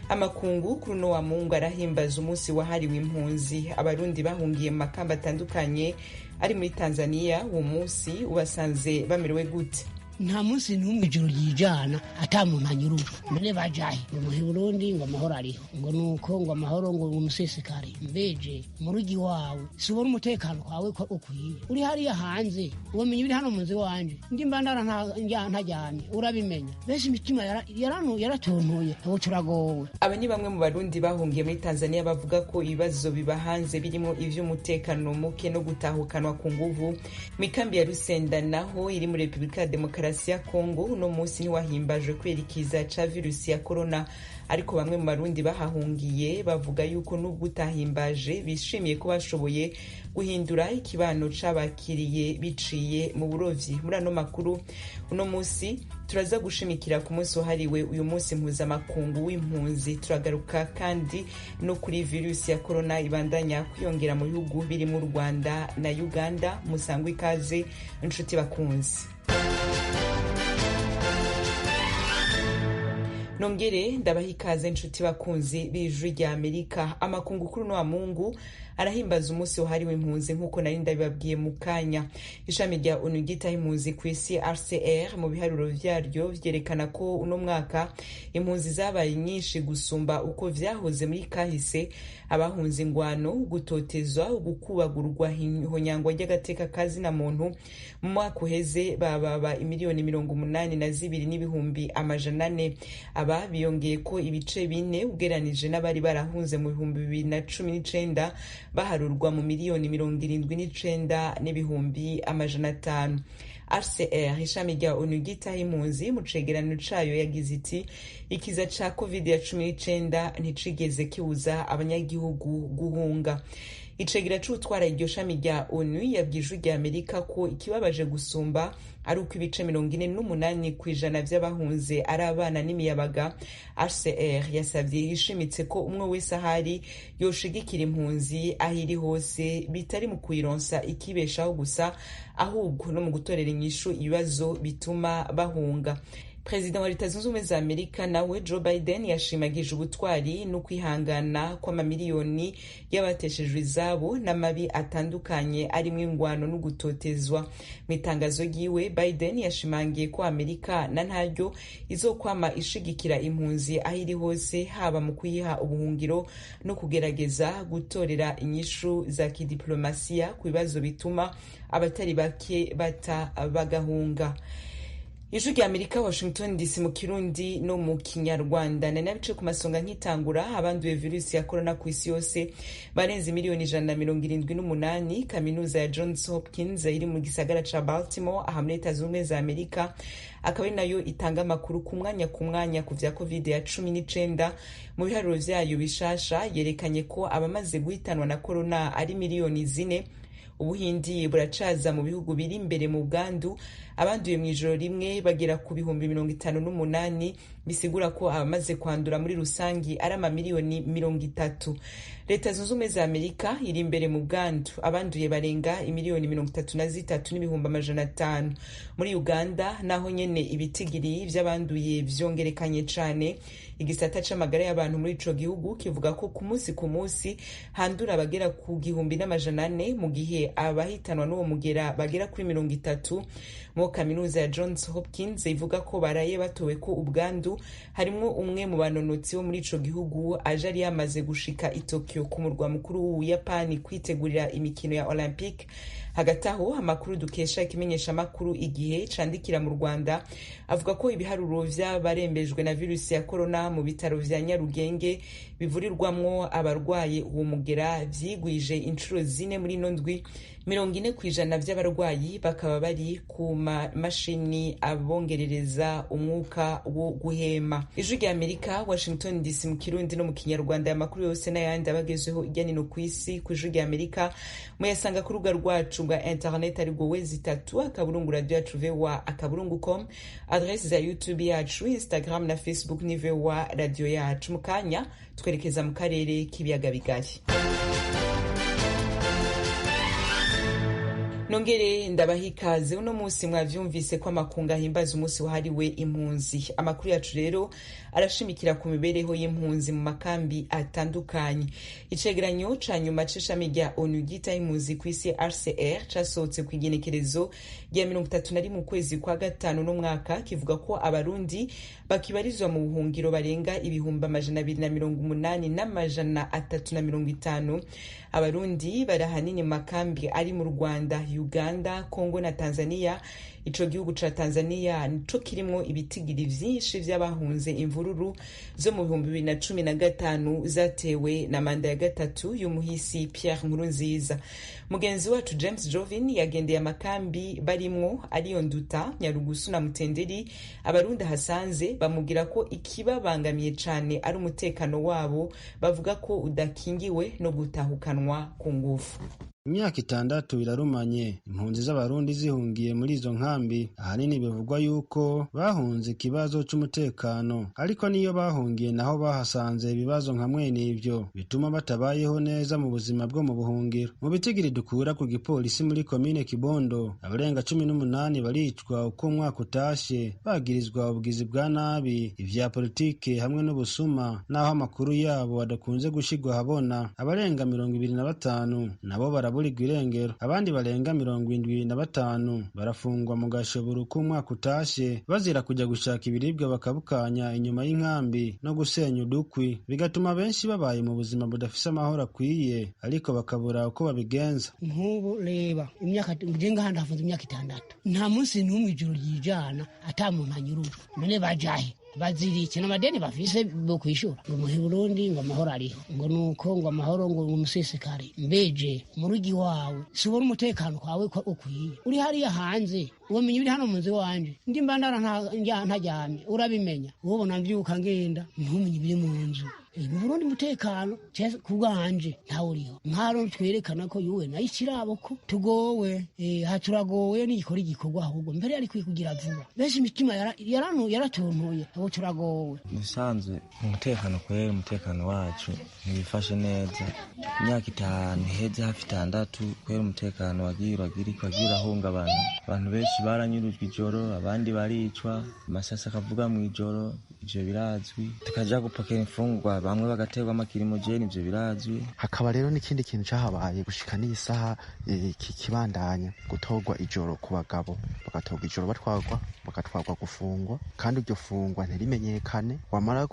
Amakungu kuri uno wa Mungu arahimbaza umunsi wahariwe impunzi. Abarundi bahungiye mu makamba atandukanye ari muri Tanzania, uwo munsi ubasanze bamerewe gute? Nta munsi n'umwe ijoro ryijana ata muntu anyurujwe. None bajahe ngo muhe Burundi ngo amahoro ariho, ngo nuko ngo amahoro ngo umusesekare mbeje mu rugi wawe si ubona umutekano kwawe ko ukwiye. Uri hariya hanze wamenya ibiri hano mu nzu iwanje, ndi mbandara ntajyamye urabimenya. Benshi imitima yaratuntuye, ubu turagowe. Aba ni bamwe mu Barundi bahungiye muri Tanzania bavuga ko ibibazo biba hanze birimo ivy'umutekano muke no gutahukanwa ku nguvu. Mu ikambi ya Rusenda naho iri muri Repubulika ya Demokarasi ya Kongo, uno munsi ntiwahimbajwe kubera ikiza ca virusi ya corona, ariko bamwe mu Barundi bahahungiye bavuga yuko nubwo utahimbaje bishimiye ko bashoboye guhindura ikibano c'abakiriye biciye mu burovyi. Muri ano makuru uno munsi turaza gushimikira ku munsi wahariwe uyu munsi mpuzamakungu w'impunzi. Turagaruka kandi no kuri virusi ya corona ibandanya kwiyongera mu bihugu birimo u Rwanda na Uganda. Musangwe ikaze inshuti bakunzi. Nongere ndabaha ikaze inshuti bakunzi b'Ijwi rya Amerika. Amakungu kuri uno wa Mungu arahimbaza umunsi wahariwe impunzi nk'uko nari ndabibabwiye mu kanya. Ishami rya ONU ryitaho impunzi ku isi RCR mu biharuro vyaryo vyerekana ko uno mwaka impunzi zabaye nyinshi gusumba uko vyahoze muri kahise. Abahunze ingwano, gutotezwa, gukubagurwa, ihonyangwa ry'agateka ka zina muntu mu mwaka uheze bababa imiliyoni 82,400,000. Aba biyongeye ko ibice 4 ugeranije n'abari barahunze mu 2019 baharurwa mu miliyoni 79,500,000. RCR ishami rya ONU ryitaho impunzi mu cegeranyo cayo yagize iti: ikiza ca covid ya 19 nticigeze kibuza abanyagihugu guhunga. Icegera c'utwara iryo shami rya ONU yabwiye Ijwi rya Amerika ko ikibabaje gusumba ari uko ibice 48% vy'abahunze ari abana n'imiyabaga. HCR yasavye ishimitse ko umwe wese ahari yoshigikira impunzi aho iri hose, bitari mu kuyironsa ikibeshaho gusa, ahubwo no mu gutorera inyishu ibibazo bituma bahunga. Perezida wa Leta Zunze Ubumwe za Amerika nawe Joe Biden yashimagije ubutwari no kwihangana kw'amamiliyoni y'abateshejwe izabo n'amabi atandukanye arimwo ingwano no gutotezwa. Mu itangazo ryiwe, Biden yashimangiye ko Amerika na ntaryo izokwama ishigikira impunzi aho iri hose, haba mu kuyiha ubuhungiro no kugerageza gutorera inyishu za kidiplomasiya ku bibazo bituma abatari bake bata bagahunga. Ijwi rya Amerika, Washington DC, mu Kirundi no mu Kinyarwanda. Nari nabice ku masonga nkitangura, abanduye virusi ya corona ku isi yose barenze miliyoni 178. Kaminuza ya Johns Hopkins iri mu gisagara ca Baltimore aha muri Leta Zunze Ubumwe za Amerika akaba ari nayo itanga amakuru ku mwanya ku mwanya ku vya covid ya 19, mu biharuro vyayo bishasha yerekanye ko abamaze guhitanwa na corona ari miliyoni 4. Ubuhindi buracaza mu bihugu biri imbere mu bwandu, abanduye mw'ijoro rimwe bagera ku 58,000, bisigura ko abamaze kwandura muri rusangi ari amamiliyoni 30. Leta Zunze Ubumwe za Amerika iri imbere mu bwandu, abanduye barenga imiliyoni 33,500,000. Muri Uganda naho nyene ibitigiri vy'abanduye vyongerekanye cane. Igisata c'amagara y'abantu muri ico gihugu kivuga ko ku munsi ku munsi handura abagera ku 1,400, mu gihe abahitanwa n'uwo mugera bagera kuri 30. Mu kaminuza ya Johns Hopkins ivuga ko baraye batowe ko ubwandu harimwo umwe mu banonotsi bo muri ico gihugu aje ari yamaze gushika i Tokyo ku murwa mukuru w'Ubuyapani kwitegurira imikino ya Olympic. Hagati aho, amakuru dukesha ikimenyeshamakuru Igihe candikira mu Rwanda avuga ko ibiharuro vy'abarembejwe na virusi ya corona mu bitaro vya Nyarugenge bivurirwamwo abarwaye uwo mugera vyigwije inshuro 4 muri ino ndwi. 40% vy'abarwayi bakaba bari ku mamashini abongerereza umwuka wo guhema. Ijwi rya Amerika, Washington DC, mu Kirundi no mu Kinyarwanda. Amakuru yose n'ayandi abagezeho irya nino ku isi ku Ijwi rya Amerika muyasanga ku rubuga rwacu rwa internet, arirwo www.radioyacuvoa.com. Adresse za YouTube yacu, Instagram na Facebook ni VOA Radio Yacu. Mu kanya twerekeza mu karere k'ibiyaga bigari. Nongere ndabaha ikaze. Uno munsi mwavyumvise ko amakungu ahimbaza umunsi wahariwe impunzi. Amakuru yacu rero arashimikira ku mibereho y'impunzi mu makambi atandukanye. Icegeranyo ca nyuma c'ishami rya ONU ryitaho impunzi kw'isi HCR casohotse kw'igenekerezo rya 31 ukwezi kwa gatanu n'umwaka kivuga ko Abarundi bakibarizwa mu buhungiro barenga 288,350. Abarundi bari ahanini mu makambi ari mu Rwanda, Uganda, Congo na Tanzania. Ico gihugu ca Tanzania nico kirimwo ibitigiri vyinshi vy'abahunze imvururu zo mu 2015 zatewe na manda ya gatatu y'umuhisi Pierre Nkurunziza. Mugenzi wacu James Jovin yagendeye amakambi barimwo, ariyo Nduta, Nyarugusu na Mutenderi. Abarundi hasanze bamubwira ko ikibabangamiye cane ari umutekano wabo, bavuga ko udakingiwe no gutahukanwa ku ngufu. Imyaka 6 irarumanye impunzi z'Abarundi zihungiye muri izo nkambi. Ahanini bivugwa yuko bahunze ikibazo c'umutekano, ariko niyo bahungiye naho bahasanze ibibazo nka mwene ivyo bituma batabayeho neza mu buzima bwo mu buhungiro. Mu bitigiri dukura ku gipolisi muri komine Kibondo, abarenga 18 baricwa uko umwaka utashe, bagirizwa ubugizi bwa nabi, ivya politike hamwe n'ubusuma, naho amakuru yabo adakunze gushirwa ahabona. Abarenga 25 nabo baraburirwa irengero, abandi barenga 75 barafungwa mu gashoboro k'umwaka utashe, bazira kujya gushaka ibiribwa bakabukanya inyuma y'inkambi no gusenya udukwi, bigatuma benshi babaye mu buzima budafise amahoro akwiye, ariko bakabura uko babigenza. Nk'ubu reba imyaka nje ngaha ndafunze imyaka 6, nta munsi n'umwe ijoro ryijana ata muntu anyurujwe. None bajahe? Bazirike n'amadeni bafise bo kwishura? Ngo muhe Burundi ngo amahoro ariho, ngo nuko ngo amahoro ngo umusesekare. Mbeje mu rugi wawe si ubona umutekano kwawe ko ukwiye? Uri hariya hanze womenya ibiri hano mu nzu iwanje, ndi mbandara ntaryamye urabimenya. Wobona mvyuka ngenda ntumenye ibiri mu nzu. Mu Burundi umutekano ku bwanje ntawuriho. Nkaro twerekana ko yuwe nayo ikirabo ko tugowe, haturagowe n'igikora igikorwa ahubwo mbere yari kwiye kugira vuba. Benshi imitima yaratuntuye, ubu turagowe. Musanzwe umutekano kwera, umutekano wacu ntibifashe neza. Imyaka 5 iheze, hafi 6, kwera umutekano wagiye uragirika, wagiye urahungabana. Abantu benshi baranyurujwe ijoro, abandi baricwa, amasasi akavuga mu ijoro, ivyo birazwi. Tukaja gupakira imfungurwa, bamwe bagaterwa amakirimojeni, ivyo birazwi. Hakaba rero n'ikindi kintu cahabaye gushika n'iyi saha kibandanya gutorwa ijoro ku bagabo, bagatorwa ijoro batwarwa, bagatwarwa gufungwa, kandi iryo fungwa ntirimenyekane. Wamara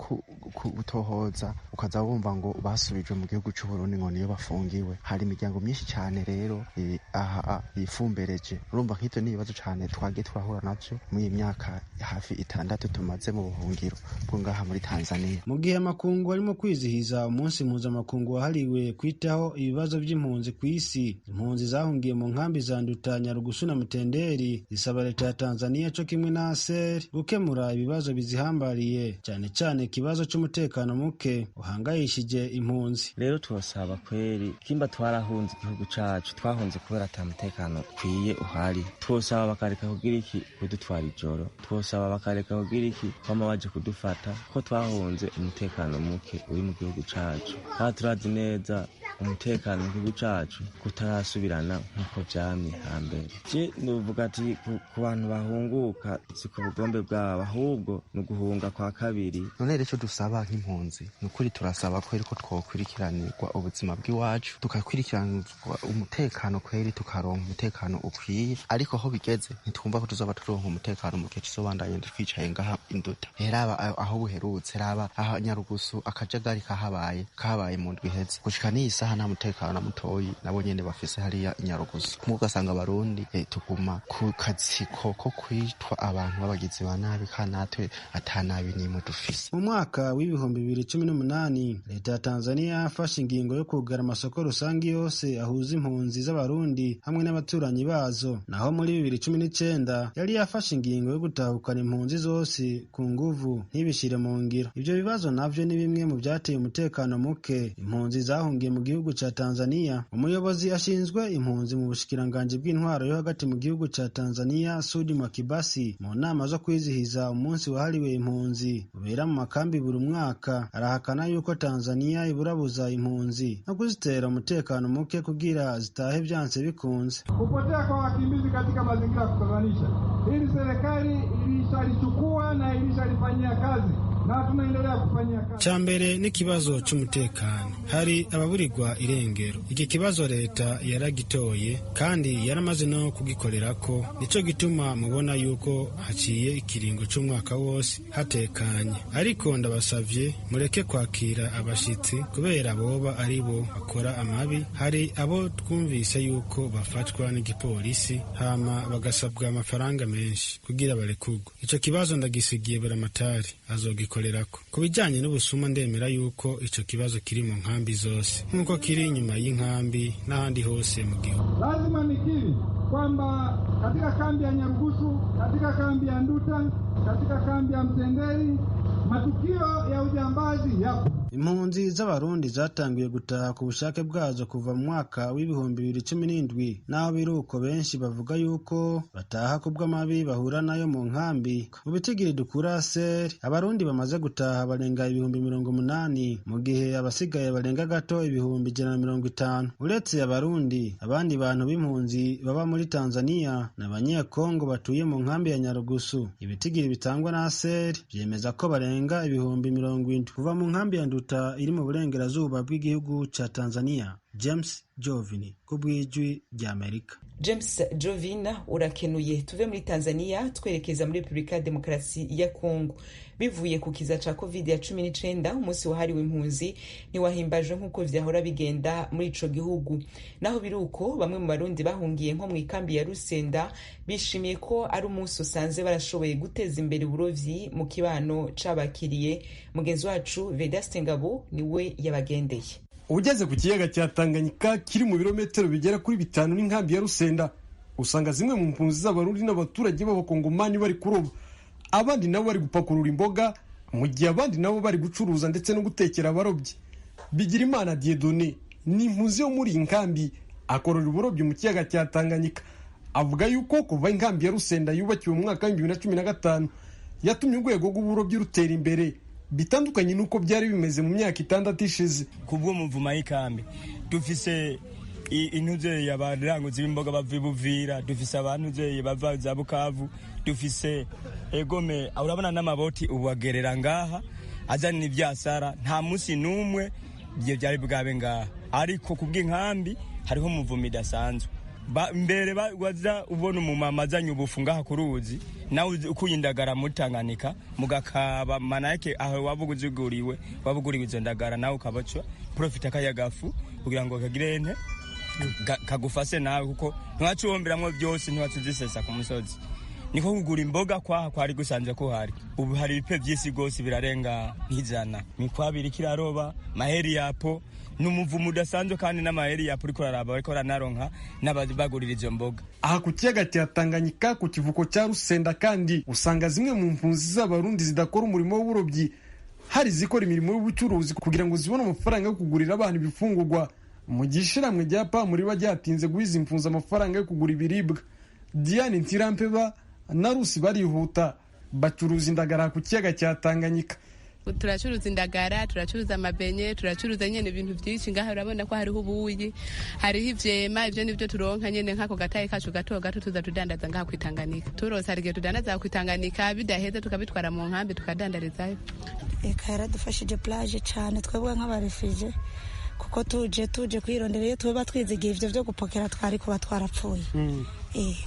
gutohoza ukaza wumva ngo basubijwe mu gihugu c'Uburundi, ngo niyo bafungiwe. Hari imiryango myinshi cane rero aha yifumbereje. Urumva nk'ivyo ni ibibazo cane twagiye turahura navyo muri iyi myaka hafi 6 tumaze mu buhungiro bwo ngaha muri Tanzania. Mu gihe amakungu arimo kwizihiza umunsi mpuzamakungu wahariwe kwitaho ibibazo by'impunzi ku isi, impunzi zahungiye mu nkambi za Nduta, Nyarugusu na Mutenderi zisaba leta ya Tanzania co kimwe na ASER gukemura ibibazo bizihambariye, cyane cyane ikibazo c'umutekano muke uhangayishije impunzi. Rero twosaba kweri, kimba twarahunze igihugu cacu, twahunze kubera ata mutekano ukwiye uhari. Twosaba bakareka kugira iki kudutwara ijoro, twosaba bakareka kugira iki kwama baje kudufata, ko twahunze umutekano muke uri mu gihugu cacu. Kandi turazi neza umutekano mu gihugu cacu kutarasubirana nk'uko vyamye hambere. Je novuga ati ku bantu bahunguka si ku bugombe bwabo, ahubwo ni uguhunga kwa kabiri. None rero ico dusaba nk'impunzi ni ukuri, turasaba kweri ko twokwirikiranirwa ubuzima bw'iwacu, tugakwirikiranirwa umutekano kweri, tukaronka umutekano ukwiye. Ariko aho bigeze ntitwumva ko tuzoba turonka umutekano mu gihe tuzobandanya twicaye ngaha Induta. Raba aho buherutse, raba aho Nyarugusu akajagari kahabaye mu ndwi iheze. Gushika n'iyi saha nta mutekano na mutoyi nabo nyene bafise hariya Nyarugusu. Kumwe ugasanga Abarundi tuguma ku katsiko ko kwitwa abantu b'abagizi ba nabi, kandi natwe ata nabi n'imwe dufise. Mu mwaka w'2018 leta ya Tanzania yafashe ingingo yo kugara amasoko rusange yose ahuza impunzi z'Abarundi hamwe n'abaturanyi bazo. Naho muri 2019 yari yafashe ingingo yo gutahukana impunzi zose ku nguvu ntibishire mu ngiro. Ivyo bibazo navyo ni bimwe mu vyateye umutekano muke impunzi zahungiye mu gihugu gihugu ca Tanzania. Umuyobozi ashinzwe impunzi mu bushikiranganji bw'intwaro yo hagati mu gihugu ca Tanzania, Sudi Mwakibasi, mu nama zo kwizihiza umunsi wahariwe impunzi ubera mu makambi buri mwaka, arahakana yuko Tanzania iburabuza impunzi no kuzitera umutekano muke kugira zitahe vyanse bikunze. Kupotea kwa wakimbizi katika mazingira ya kutatanisha, hili serikali ilishalichukua na ilishalifanyia kazi na tunaendelea kufanyia kazi. Ca mbere n'ikibazo c'umutekano, hari ababurirwa irengero. Iki kibazo leta yaragitoye kandi yaramaze no kugikorerako, nico gituma mubona yuko haciye ikiringo c'umwaka wose hatekanye. Ariko ndabasavye mureke kwakira abashitsi kubera boba ari bo bakora amabi. Hari abo twumvise yuko bafatwa n'igipolisi hama bagasabwa amafaranga menshi kugira barekurwe. Ico kibazo ndagisigiye Buramatari azogikorerako. Ku bijanye n'ubusuma, ndemera yuko ico kibazo kiri mu nkambi zose nk'uko kiri inyuma y'inkambi n'ahandi hose mu gihugu. Lazima nikiri kwamba katika kambi ya Nyarugusu, katika kambi ya Nduta, katika kambi ya Mtendeli matukio ya ujambazi yapo. Impunzi z'Abarundi zatanguye gutaha ku bushake bwazo kuva mu mwaka w'2017, naho biruko benshi bavuga yuko bataha kubw'amabi bahura nayo mu nkambi. Mu bitigiri dukura seri, Abarundi bamaze gutaha barenga 80,000, mu gihe abasigaye barenga gato 150,000. Uretse Abarundi, abandi bantu b'impunzi baba muri Tanzania ni Abanyekongo batuye mu nkambi ya Nyarugusu. Ibitigiri bitangwa na seri vyemeza ko barenga 70,000 kuva mu nkambi ya Nduta iri mu burengerazuba bw'igihugu ca Tanzania. James Jovini ku bw'Ijwi ry'Amerika. James Jovina urakenuye. Tuve muri Tanzania twerekeza muri Repubulika ya Demokarasi ya Kongo. Bivuye ku kiza ca covid ya 19, umunsi wahariwe impunzi ntiwahimbajwe nk'uko vyahora bigenda muri ico gihugu. Naho biruko, bamwe mu Barundi bahungiye nko mu ikambi ya Rusenda bishimiye ko ari umunsi usanze barashoboye guteza imbere uburovyi mu kibano c'abakiriye. Mugenzi wacu Vedaste Ngabo niwe yabagendeye. Ugeze ku kiyaga cya Tanganyika kiri mu birometero bigera kuri 5 n'inkambi ya Rusenda, usanga zimwe mu mpunzi z'Abarundi n'abaturage b'Abakongomani bari kuroba, abandi nabo bari gupakurura imboga, mu gihe abandi nabo bari gucuruza ndetse no gutekera abarobyi. Bigirimana Dieudonné ni impunzi yo muri iyi nkambi, akorera uburobyi mu kiyaga cya Tanganyika. Avuga yuko kuva inkambi ya Rusenda yubakiwe mu mwaka w'2015 yatumye urwego rw'uburobyi rutera imbere bitandukanye nuko byari bimeze mu myaka 6 ishize. Kubwo muvuma y'ikambi dufise intuzeye abaranguzi b'imboga bava Buvira, dufise abantuzeye bava za Bukavu, dufise egome, urabona n'amaboti ubu agerera ngaha azana ivyasara, nta musi n'umwe ibyo byari bwabe ngaha. Ariko kubw'inkambi hariho umuvumo idasanzwe. Mbere waza ubona umumama azanye ubufu ngaha ku ruzi, nawe ukuye indagara muri Tanganyika mugakaba manake aho waba uziguriwe, waba uguriwe izo ndagara, nawe ukabaca profita akayagafu kugira ngo kagire ente kagufase nawe, kuko ntiwacuwomberamwo byose, ntiwacuzisesa ku musozi. Niko kugura imboga kwaha kwari gusanze kuhari. Ubu hari ibipe vy'isi gose birarenga nk'ijana, mikwabiri kiraroba maheri yapo ni umuvumo udasanzwe, kandi n'amaheri yapo uriko uraraba bariko baranaronka n'abagurira izo mboga. Aha ku kiyaga cya Tanganyika ku kivuko cya Rusenda kandi usanga zimwe mu mpunzi z'Abarundi zidakora umurimo w'uburobyi, hari izikora imirimo y'ubucuruzi kugira ngo zibone amafaranga yo kugurira abana ibifungurwa, mu gihe ishirahamwe rya PAM riba ryatinze guha izi mpunzi amafaranga yo kugura ibiribwa. Diane Ntirampeba na Rusi barihuta bacuruza indagara ku kiyaga cya Tanganyika. Turacuruza indagara, turacuruza amabenye, turacuruza nyene ibintu byinshi ngaha. Urabona ko hariho ubuyi, hariho ivyema, ivyo nivyo turonka nyene nk'ako gataye kacu gato gato tuza tudandaza ngaha kwitanganika. Turonse hari igihe tudandaza kwitanganika, bidaheze tukabitwara mu nkambi tukadandarizayo. Eka yaradufashije plage cane twebwe nk'abarefije, kuko tuje kwirondera iyo tuba twizigiye ivyo vyo gupokera twari kuba twarapfuye.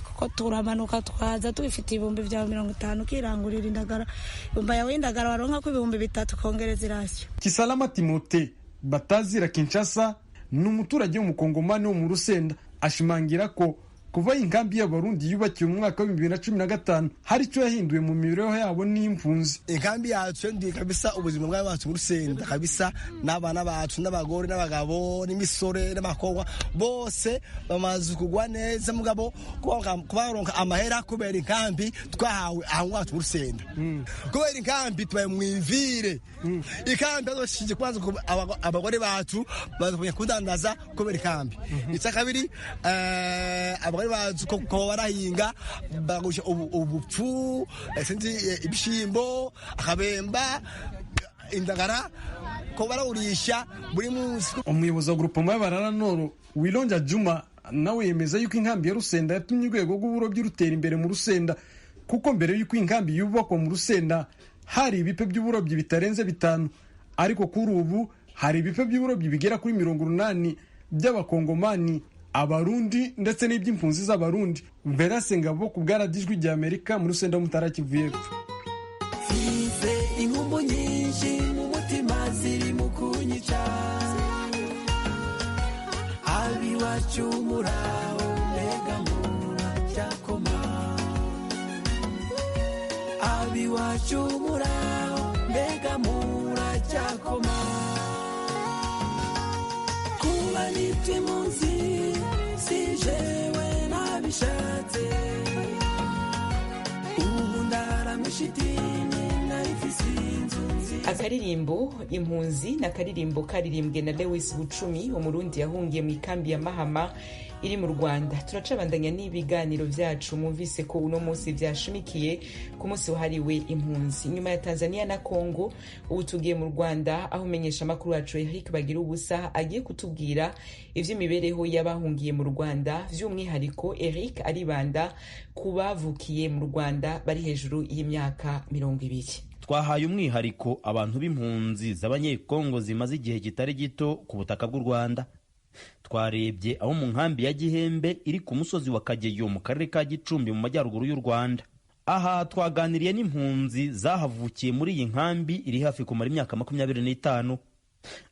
Kuko turamanuka twaza tubifite 50,000 ukirangurira indagara, ibumba yawe y'indagara waronka ko 3,000 kongereza irasiyo. Kisalama Timote batazira Kinshasa ni umuturage w'umukongomani wo mu Rusenda, ashimangira ko Kuva inkambi y'Abarundi yubakiwe mu mwaka wa 2015 hari icyo yahinduye mu mibereho yabo n'impunzi. Inkambi yacu ndi kabisa ubuzima bwacu mu Rusenda kabisa, n'abana bacu n'abagore n'abagabo n'imisore n'abakobwa bose bamaze kugwa neza, mugabo kubaronka amahera kubera inkambi twahawe aho ngaho mu Rusenda. Kubera inkambi tubaye mwivire inkambi azoshije kwanza abagore bacu baza kudandaza kubera inkambi. Icya kabiri, abagore bazi ko barahinga bagusha ubupfu, sinzi, ibishimbo, akabemba, indagara, ko barawurisha buri munsi. Umuyobozi wa Groupement y'Abarara Nord, Wilonja Juma, nawe yemeza yuko inkambi ya Rusenda yatumye urwego rw'uburobyi rutera imbere mu Rusenda, kuko mbere y'uko inkambi yubakwa mu Rusenda hari ibipe by'uburobyi bitarenze 5, ariko kuri ubu hari ibipe by'uburobyi bigera kuri 80 by'Abakongomani, Abarundi ndetse n'iby'impunzi z'Abarundi. Verase Ngabo ku bwaradijwi rya Amerika mu Rusenda, Mutara, Kivu y'Epfo. Mfise inkumbu nyinshi mu mutima ziri mu kunyica, abiwacu muraho, mbega muracyakoma, abiwacu muraho, mbega muracyakoma, kuba nitwe munsi si jewe nabishatse, ubu ndaramishitini narifise inzu nziza. Akaririmbo Impunzi ni akaririmbo karirimbwe na Lewis Bucumi, Umurundi yahungiye mu ikambi ya Mahama iri mu Rwanda. Turacabandanya n'ibiganiro vyacu. Mwumvise ko uno munsi vyashimikiye ku munsi wahariwe impunzi. Nyuma ya Tanzania na Congo, ubu tugiye mu Rwanda, aho umenyesha amakuru wacu Eric Bagira Ubusa agiye kutubwira ivy'imibereho y'abahungiye mu Rwanda. Vy'umwihariko, Eric aribanda ku bavukiye mu Rwanda bari hejuru y'imyaka 20. Twahaye umwihariko abantu b'impunzi z'Abanyekongo zimaze igihe kitari gito ku butaka bw'u Rwanda. Twarebye aho mu nkambi ya Gihembe iri ku musozi wa Kageyo mu karere ka Gicumbi mu majyaruguru y'u Rwanda. Aha twaganiriye n'impunzi zahavukiye muri iyi nkambi iri hafi kumara imyaka 25.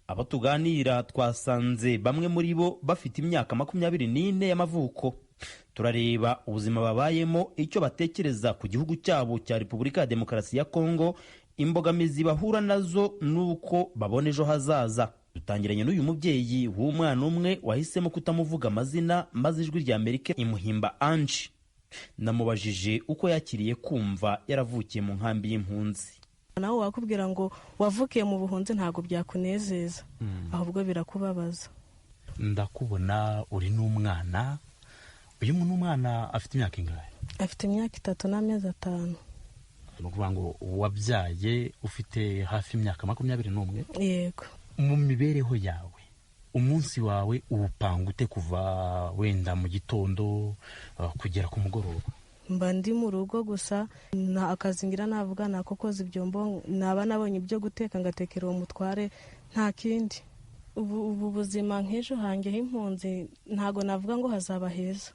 Abo tuganira twasanze bamwe muri bo bafite imyaka 24 y'amavuko. Turareba ubuzima babayemo, icyo batekereza ku gihugu cyabo cya Repubulika ya Demokarasi ya Kongo, imbogamizi bahura nazo n'uko babona ejo hazaza. Dutangiranye n'uyu mubyeyi w'umwana umwe wahisemo kutamuvuga amazina, maze Ijwi rya Amerika imuhimba Ange. Namubajije uko yakiriye kumva yaravukiye mu nkambi y'impunzi. Nawe wakubwira ngo wavukiye mu buhunzi, ntabwo byakunezeza, ahubwo birakubabaza. Ndakubona uri n'umwana. Uyu muntu, umwana afite imyaka ingahe? Afite imyaka 3 n'amezi 5. Ni ukuvuga ngo wabyaye ufite hafi imyaka 21? Yego. Mu mibereho yawe, umunsi wawe uwupanga ute kuva wenda mu gitondo kugera ku mugoroba? Mba ndi mu rugo gusa, nta akazi ngira. Navuga nako koza ibyombo, naba nabonye ibyo guteka ngatekera uwo mutware, nta kindi. Ubu buzima nk'ejo hanjye h'impunzi ntago navuga ngo hazaba heza.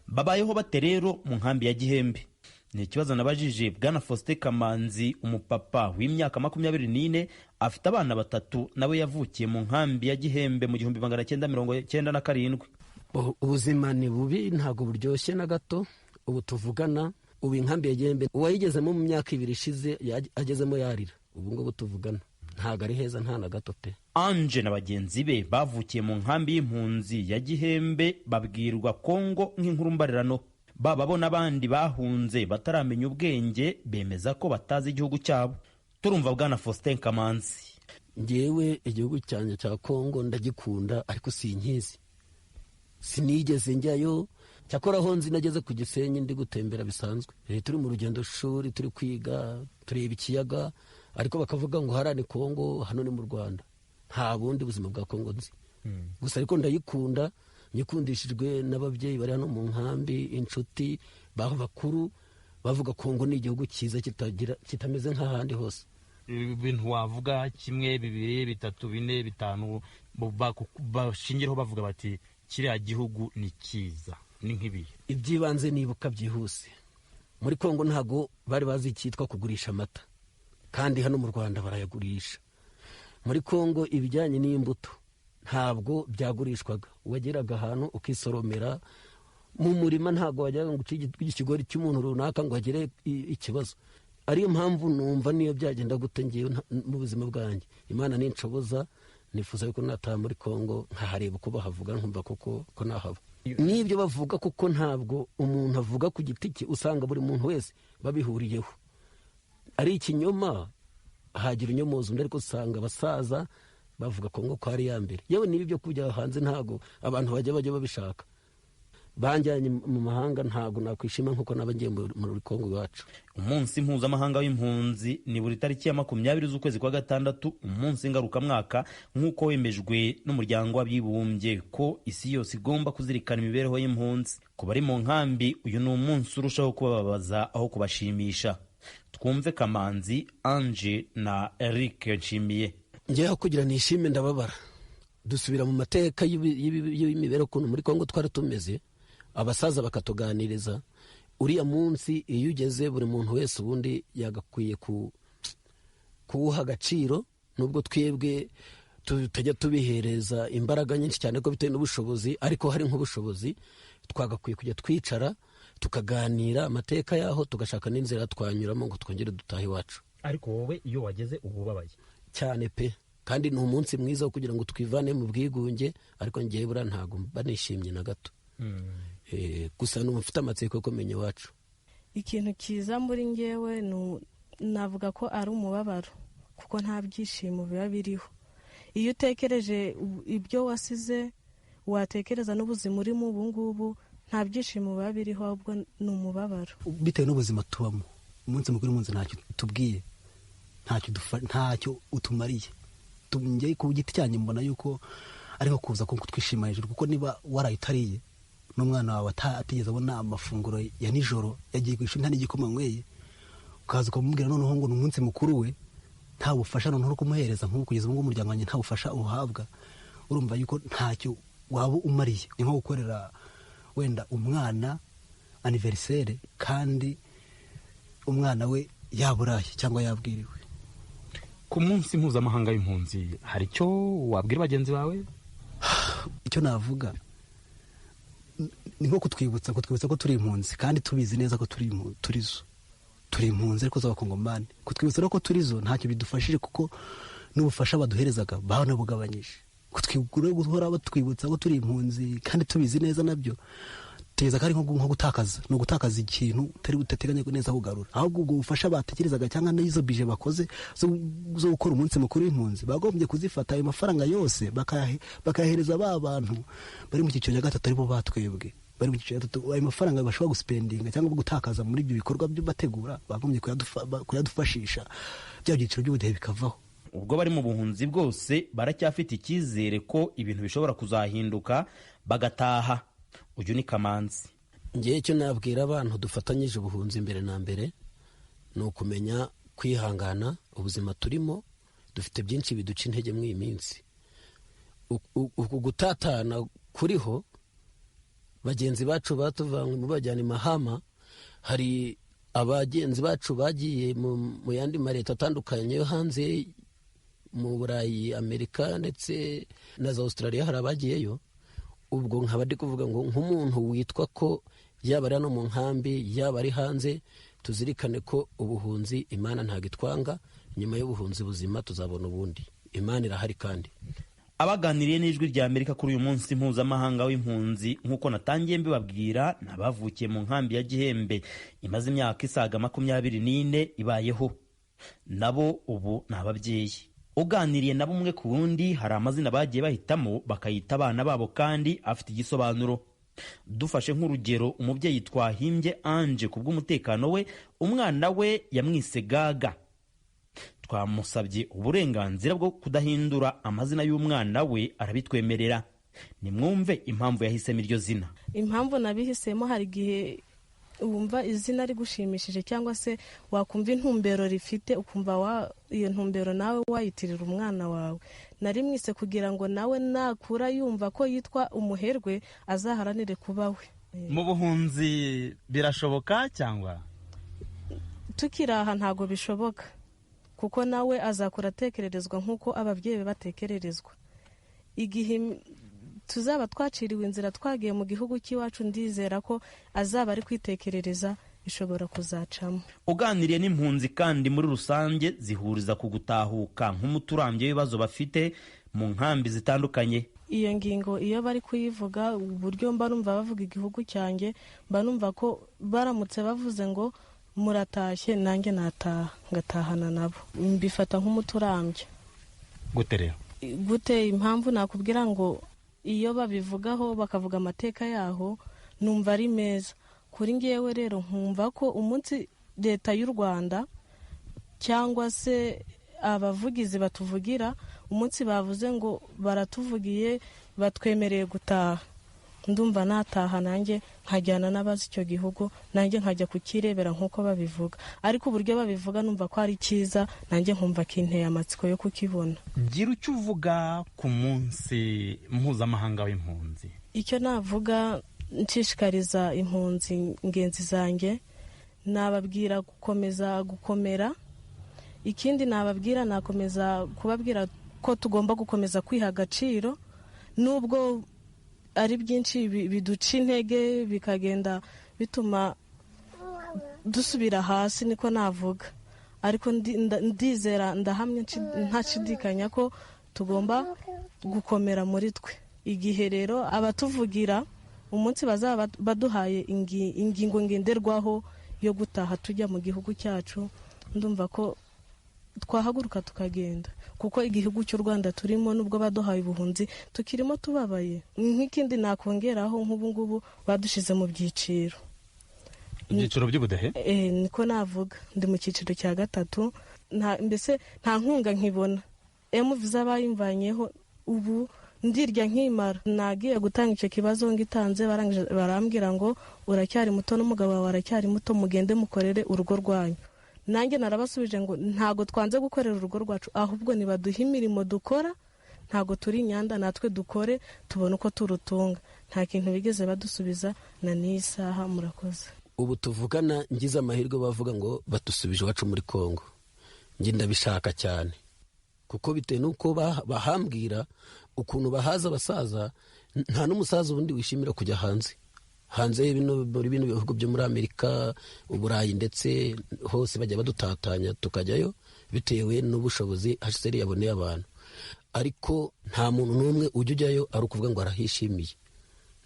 Babayeho bate rero mu nkambi ya Gihembe? Ni ikibazo nabajije bwana Faustin Kamanzi, umupapa w'imyaka 24, afite abana batatu, nawe yavukiye mu nkambi ya Gihembe mu 1997. Ubuzima ni bubi, ntabwo buryoshye na gato. Ubu tuvugana, ubu inkambi ya Gihembe uwayigezemo mu myaka 2 ishize agezemo yarira. Ubu ngubu tuvugana ntabwo ari heza, nta na gato pe. Ange na bagenzi be bavukiye mu nkambi y'impunzi ya Gihembe babwirwa Kongo nk'inkuru mbarirano. Baba bo n'abandi bahunze bataramenya ubwenge bemeza ko batazi igihugu cyabo. Turumva bwana Faustin Kamanzi. Ngewe igihugu cyanjye cya Kongo ndagikunda, ariko sinkizi, sinigeze njyayo. Cyakora aho nzi, nageze ku Gisenyi ndi gutembera bisanzwe. Turi mu rugendo shuri, turi kwiga, tureba ikiyaga, ariko bakavuga ngo hariya ni Kongo, hano ni mu Rwanda. Nta bundi buzima bwa Kongo nzi gusa, ariko ndayikunda, nyikundishijwe n'ababyeyi bari hano mu nkambi, inshuti bakuru bavuga Kongo ni igihugu cyiza kitagira kitameze nk'ahandi hose. Ibintu wavuga kimwe, bibiri, bitatu, bine, bitanu bashingiraho bavuga bati kiriya gihugu ni cyiza, ni nk'ibihe? Iby'ibanze nibuka byihuse, muri Kongo ntago bari bazi icyitwa kugurisha amata, kandi hano mu Rwanda barayagurisha. Muri Kongo ibijyanye n'imbuto ntabwo byagurishwaga, wageraga ahantu ukisoromera. Mu murima ntabwo wajyaga ngo uce ikigori cy'umuntu runaka ngo agire ikibazo. Ariyo mpamvu numva niyo byagenda gute ngewe mu buzima bwanjye, Imana ninshoboza, nifuza yuko nataha muri Kongo nkahareba uko bahavuga, nkumva koko ko nahaba n'ibyo bavuga, kuko ntabwo umuntu avuga ku giti cye, usanga buri muntu wese babihuriyeho ari ikinyoma, hagira unyomoza undi, ariko usanga abasaza bavuga Kongo ko ari iya mbere. Yewe n'ibi byo kujya hanze ntabwo abantu bajya babishaka. Banjyanye mu mahanga ntabwo nakwishima nk'uko naba ngiye muri Kongo iwacu. Umunsi mpuzamahanga w'impunzi ni buri tariki ya 20 z'ukwezi kwa gatandatu, umunsi ngarukamwaka nk'uko wemejwe n'Umuryango w'Abibumbye ko isi yose igomba kuzirikana imibereho y'impunzi. Ku bari mu nkambi, uyu ni umunsi urushaho kubababaza aho kubashimisha. Twumve Kamanzi Ange na Eric Nshimiye. Ngewe kugira nishime ndababara. Dusubira mu mateka y'imibereho ukuntu muri Kongo twari tumeze, abasaza bakatuganiriza. Uriya munsi iyo ugeze, buri muntu wese ubundi yagakwiye kuwuha agaciro, nubwo twebwe tutajya tubihereza imbaraga nyinshi cyane ko bitewe n'ubushobozi, ariko hari nk'ubushobozi twagakwiye kujya twicara tukaganira amateka yaho, tugashaka n'inzira twanyuramo ngo twongere dutahe iwacu. Ariko wowe iyo wageze uba ubabaye cyane pe, kandi ni umunsi mwiza wo kugira ngo twivane mu bwigunge, ariko ngewe buriya ntabwo mba nishimye na gato. Gusa numva mfite amatsiko yo kumenya iwacu. Ikintu kiza muri ngewe navuga ko ari umubabaro, kuko nta byishimo biba biriho. Iyo utekereje ibyo wasize, watekereza n'ubuzima urimo ubu ngubu, nta byishimo biba biriho, ahubwo ni umubabaro. Bitewe n'ubuzima tubamo, umunsi mukuru w'impunzi ntacyo tubwiye, ntacyo utumariye. Njye ku giti cyanjye mbona yuko ari nko kuza kutwishima hejuru, kuko niba waraye utariye n'umwana wawe atigeze abona amafunguro ya nijoro, yagiye ku ishuri nta n'igikoma anyweye, ukaza ukamubwira noneho ngo ni umunsi mukuru we, nta bufasha noneho uri kumuhereza. Nk'ubu kugeza ubu ngubu umuryango wanjye nta bufasha uhabwa, urumva yuko ntacyo waba umariye. Ni nko gukorera wenda umwana anniversaire kandi umwana we yaburaye cyangwa yabwiriwe. Ku munsi mpuzamahanga w'impunzi hari icyo wabwira bagenzi bawe? Icyo navuga ni nko kutwibutsa ko turi impunzi, kandi tubizi neza ko turi zo, turi impunzi ariko z'Abakongomani. Kutwibutsa ko turi zo ntacyo bidufashije, kuko n'ubufasha baduherezaga banabugabanyije. Guhora batwibutsa ko turi impunzi kandi tubizi neza, nabyo teza ko ari nko gutakaza, ni ugutakaza ikintu utari utateganya neza kugarura. Ahubwo ubwo bufasha batekerezaga cyangwa n'izo bije bakoze zo gukora umunsi mukuru w'impunzi, bagombye kuzifata ayo mafaranga yose bakayahereza ba bantu bari mu cyiciro cya gatatu, aribo batwebwe bari mu cyiciro cya gatatu. Ayo mafaranga bashobora gusipendinga cyangwa gutakaza muri ibyo bikorwa byo bategura, bagombye kuyadufashisha bya byiciro by'ubudehe bikavaho. Ubwo bari mu buhunzi bwose baracyafite icyizere ko ibintu bishobora kuzahinduka bagataha. Uyu ni Kamanzi. Ngewe icyo nabwira abantu dufatanyije ubuhunzi mbere na mbere ni ukumenya kwihangana. Ubuzima turimo dufite byinshi biduca intege muri iyi minsi. Uku gutatana kuriho, bagenzi bacu batuvanywe mu bajyana i Mahama, hari abagenzi bacu bagiye mu yandi mareta atandukanye yo hanze, mu Burayi, Amerika ndetse na za Australia, hari abagiyeyo. Ubwo nkaba ndi kuvuga ngo nk'umuntu witwa ko yaba ari hano mu nkambi, yaba ari hanze, tuzirikane ko ubuhunzi Imana ntabwo itwanga. Nyuma y'ubuhunzi buzima tuzabona ubundi, Imana irahari. Kandi abaganiriye n'Ijwi rya Amerika kuri uyu munsi mpuzamahanga w'impunzi, nk'uko natangiye mbibabwira, ni abavukiye mu nkambi ya Gihembe imaze imyaka isaga 24 ibayeho. Nabo ubu ni ababyeyi. Uganiriye nabo umwe ku wundi, hari amazina bagiye bahitamo bakayita abana babo kandi afite igisobanuro. Dufashe nk'urugero umubyeyi twahimbye Ange, ku bw'umutekano we umwana we yamwise Gaga. Twamusabye uburenganzira bwo kudahindura amazina y'umwana we, arabitwemerera. Nimwumve impamvu yahisemo iryo zina. Impamvu nabihisemo, hari igihe wumva izina rigushimishije cyangwa se wakumva intumbero rifite, ukumva iyo ntumbero nawe wayitirira umwana wawe. Narimwise kugira ngo nawe nakura yumva ko yitwa umuherwe, azaharanire kuba we. Mu buhunzi birashoboka cyangwa? Tukiri aha ntabwo bishoboka, kuko nawe azakura atekererezwa nk'uko ababyeyi be batekererezwa. Igihe tuzaba twaciriwe inzira twagiye mu gihugu cy'iwacu, ndizera ko azaba ari kwitekerereza ishobora kuzacamo. Uganiriye n'impunzi kandi muri rusange zihuriza ku gutahuka nk'umuturambye w'ibibazo bafite mu nkambi zitandukanye. Iyo ngingo iyo bari kuyivuga, uburyo mba numva bavuga igihugu cyanjye, mba numva ko baramutse bavuze ngo muratashye, nanjye nataha ngatahana nabo. Mbifata nk'umuturambye. Gute rero? Gute? Impamvu nakubwira ngo iyo babivugaho bakavuga amateka yaho, numva ari meza kuri ngewe. Rero nkumva ko umunsi leta y'u Rwanda cyangwa se abavugizi batuvugira, umunsi bavuze ngo baratuvugiye, batwemereye gutaha, ndumva nataha nanjye nkajyana n'abazi icyo gihugu, nanjye nkajya kukirebera nk'uko babivuga. Ariko uburyo babivuga numva ko ari cyiza, nanjye nkumva kinteye amatsiko yo kukibona. Gira icyo uvuga ku munsi mpuzamahanga w'impunzi. Icyo navuga nshishikariza impunzi ngenzi zanjye, nababwira gukomeza gukomera. Ikindi nababwira, nakomeza kubabwira ko tugomba gukomeza kwiha agaciro, nubwo ari byinshi biduca intege, bikagenda bituma dusubira hasi, niko navuga. Ariko ndizera, ndahamya ntashidikanya ko tugomba gukomera muri twe. Igihe rero abatuvugira umunsi bazaba baduhaye ingingo ngenderwaho yo gutaha tujya mu gihugu cyacu, ndumva ko twahaguruka tukagenda, kuko igihugu cy'u Rwanda turimo, nubwo baduhaye ubuhunzi, tukirimo tubabaye. Nk'ikindi nakongeraho, nk'ubu ngubu badushize mu byiciro. Ibyiciro by'ubudehe? Niko navuga, ndi mu cyiciro cya gatatu. Mbese nta nkunga nkibona, emuviza bayimvanyeho, ubu ndirya nkimara. Nagiye gutanga icyo kibazo, ngitanze barambwira ngo uracyari muto n'umugabo wawe aracyari muto, mugende mukorere urugo rwanyu. Nanjye narabasubije ngo ntago twanze gukorera urugo rwacu, ahubwo nibaduhe imirimo dukora, ntago turi inyanda, natwe dukore tubone uko turutunga. Nta kintu bigeze badusubiza na n'iyi saha. Murakoze. Ubu tuvugana ngize amahirwe bavuga ngo badusubije iwacu muri Kongo, njye ndabishaka cyane, kuko bitewe n'uko bahambwira ukuntu bahaza abasaza, nta n'umusaza ubundi wishimira kujya hanze muri bino bihugu byo muri Amerika, Uburayi, ndetse hose bajya badutatanya tukajyayo bitewe n'ubushobozi HCR yaboneye abantu. Ariko nta muntu n'umwe ujya ujyayo ari ukuvuga ngo arahishimiye.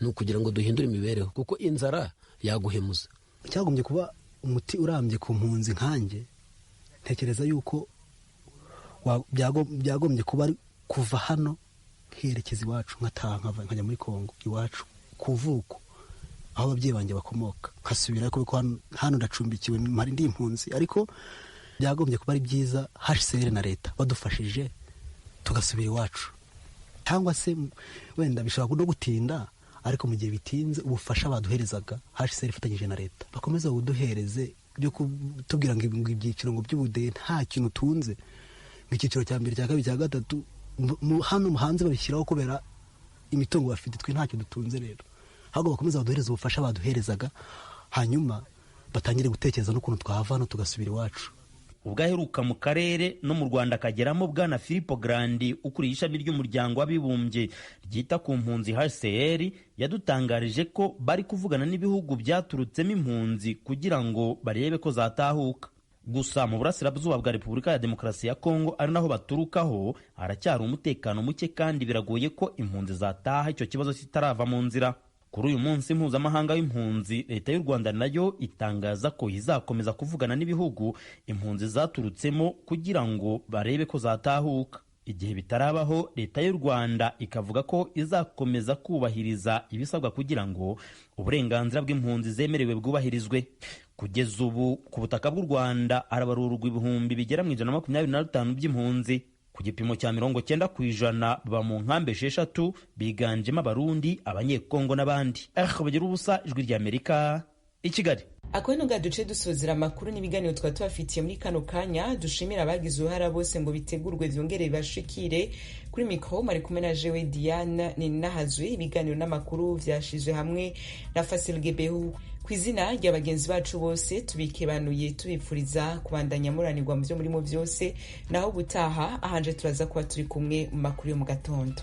Ni ukugira ngo duhindure imibereho, kuko inzara yaguhemuza. Cyagombye kuba umuti urambye ku mpunzi nkanjye, ntekereza yuko byagombye kuba ari kuva hano nkerekeza iwacu, nkataha nkajya muri Kongo iwacu kuvuko aho ababyeyi banjye bakomoka, nkasubira kuko hano ndacumbikiwe, mpari ndi impunzi. Ariko byagombye kuba ari byiza HCR na leta badufashije tugasubira iwacu, cyangwa se wenda bishobora no gutinda, ariko mu gihe bitinze ubufasha baduherezaga HCR ifatanyije na leta bakomeza buduhereze, byo kutubwira ngo ibyiciro ngo by'ubudehe nta kintu utunze, ngo icyiciro cya mbere, cya kabiri, cya gatatu, hano hanze babishyiraho kubera imitungo bafite, twe ntacyo dutunze. Rero ahubwo bakomeza baduhereza ubufasha baduherezaga, hanyuma batangire gutekereza n'ukuntu twahava hano tugasubira iwacu. Ubwo aheruka mu karere no mu Rwanda akageramo, Bwana Filippo Grandi ukuriye ishami ry'umuryango w'abibumbye ryita ku mpunzi HCR yadutangarije ko bari kuvugana n'ibihugu byaturutsemo impunzi kugira ngo barebe ko zatahuka. Gusa mu burasirazuba bwa Repubulika ya Demokarasi ya Kongo, ari naho baturukaho, haracyari umutekano muke kandi biragoye ko impunzi zataha icyo kibazo kitarava mu nzira. Kuri uyu munsi mpuzamahanga w'impunzi, leta y'u Rwanda nayo itangaza ko izakomeza kuvugana n'ibihugu impunzi zaturutsemo kugira ngo barebe ko zatahuka. Igihe bitarabaho, leta y'u Rwanda ikavuga ko izakomeza kubahiriza ibisabwa kugira ngo uburenganzira bw'impunzi zemerewe bwubahirizwe. Kugeza ubu ku butaka bw'u Rwanda harabarurwa 125,000 by'impunzi, ku gipimo cya 90% baba mu nkambi 6 biganjemo Abarundi, Abanyekongo n'abandi. Bagira ubusa, Ijwi ry'Amerika i Kigali. Ako nga duce dusozera amakuru n'ibiganiro twaba tubafitiye muri kano kanya. Dushimira abagize uruhara bose ngo bitegurwe byongere bibashikire. Kuri mikoro mari kumwe na jewe Diane Ninahazwe. Ibiganiro n'amakuru vyashizwe hamwe na Fasil Gebehu. Ku izina rya bagenzi bacu bose tubikebanuye, tubipfuriza kubandanya muranirwa mu byo murimo byose. Naho ubutaha ahanje turaza kuba turi kumwe mu makuru yo mu gatondo.